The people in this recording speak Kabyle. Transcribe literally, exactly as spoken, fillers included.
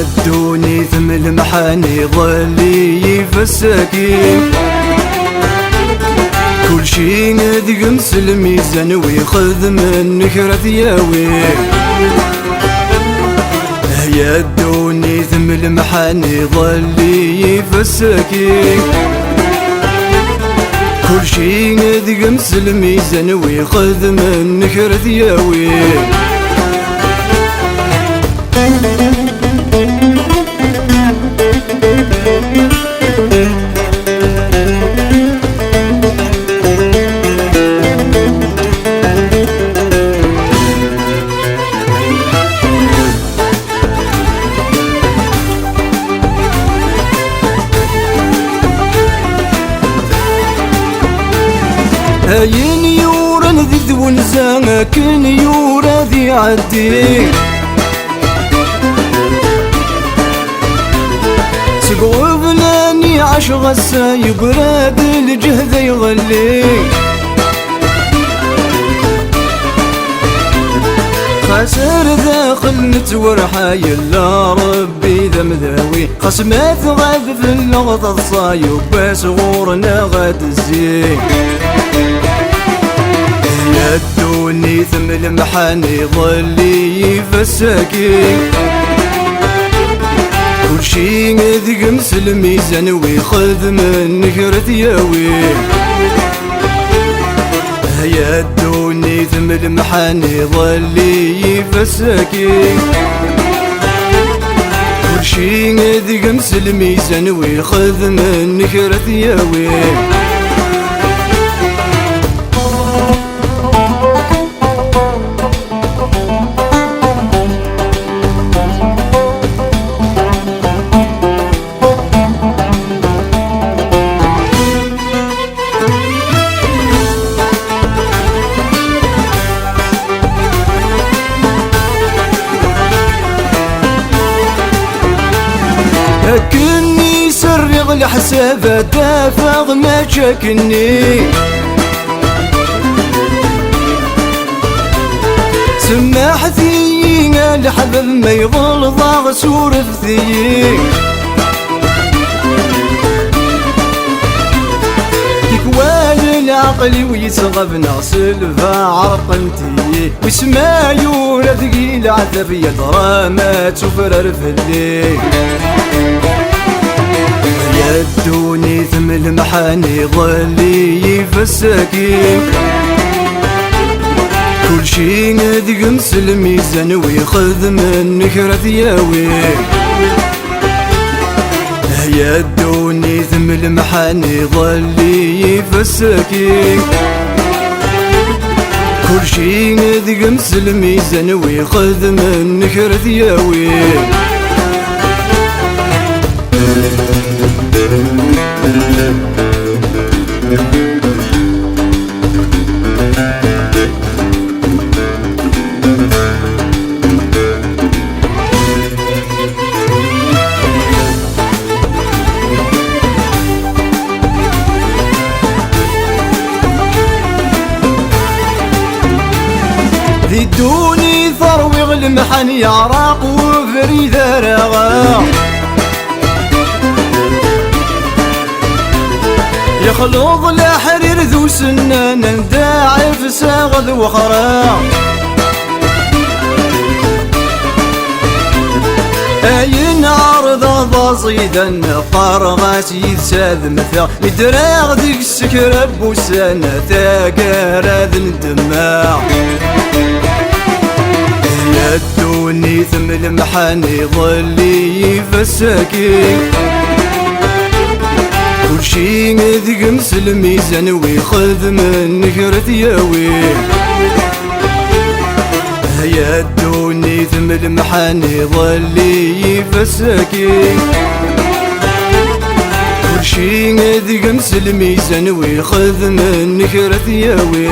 Ddunit m lemḥan iḍelli ifessaki. Kulci deg-m s lmizan, wi xedmen kra ad yawi. Ya ddunit m lemḥan iḍelli ifessaki. Kulci deg-m s lmizan, wi xedmen kra ad yawi. Ayen yuran di twenza akken yura di ɛeddi. Seg uɣeblan iɛac ɣassa, yeggra-d lǧehd ay ɣelli. Xas ar daxel nettwerḥa, yella Rebbi d amdawi. Xas ma tɣab fell-aɣ taḍsa, yuba-s ɣur-neɣ ad d-zzi. Ya ddunit m lemḥan iḍelli ifessaki. Kulci deg-m s lmizan, wi xedmen kra ad yawi. Ya ddunit m lemḥan iḍelli ifessaki. Kulci deg-m s lmizan, wi xedmen kra ad yawi. Akken i s-rriɣ leḥsab, ad d-afeɣ mačči akkenni. Semmaḥet-iyi a leḥbab ma iɣelḍeɣ, surfet-iyi. Tikwal leɛqel-iw yettɣab, neɣ selba ɛerqent-iyi. Wis ma yura deg-i leɛtab, ya ddṛama tufrar fell-i. Ya ddunit m lemḥan iḍelli ifessaki. Kulci deg-m s lmizan, wi xedmen kra ad yawi. Ya ddunit m lemḥan iḍelli ifessaki. Kulci deg-m s lmizan, wi xedmen kra ad yawi. Di ddunit ṛwiɣ lemḥan, yeɛreq ubrid ara. Yexleḍ leḥrir d usennan, anda ɛefseɣ d wexra. Ayen ɛerḍeɣ d aẓidan, qqareɣ-as yid-s ad mmteɣ. Mi ddreɣ deg-s kra n wussan, taggara d ndemma. Ya ddunit m lemḥan iḍelli ifessaki. Kulci deg-m s lmizan, wi xedmen kra ad yawi. Ya ddunit m lemḥan iḍelli ifessaki. Kulci deg-m s lmizan, wi xedmen kra ad yawi.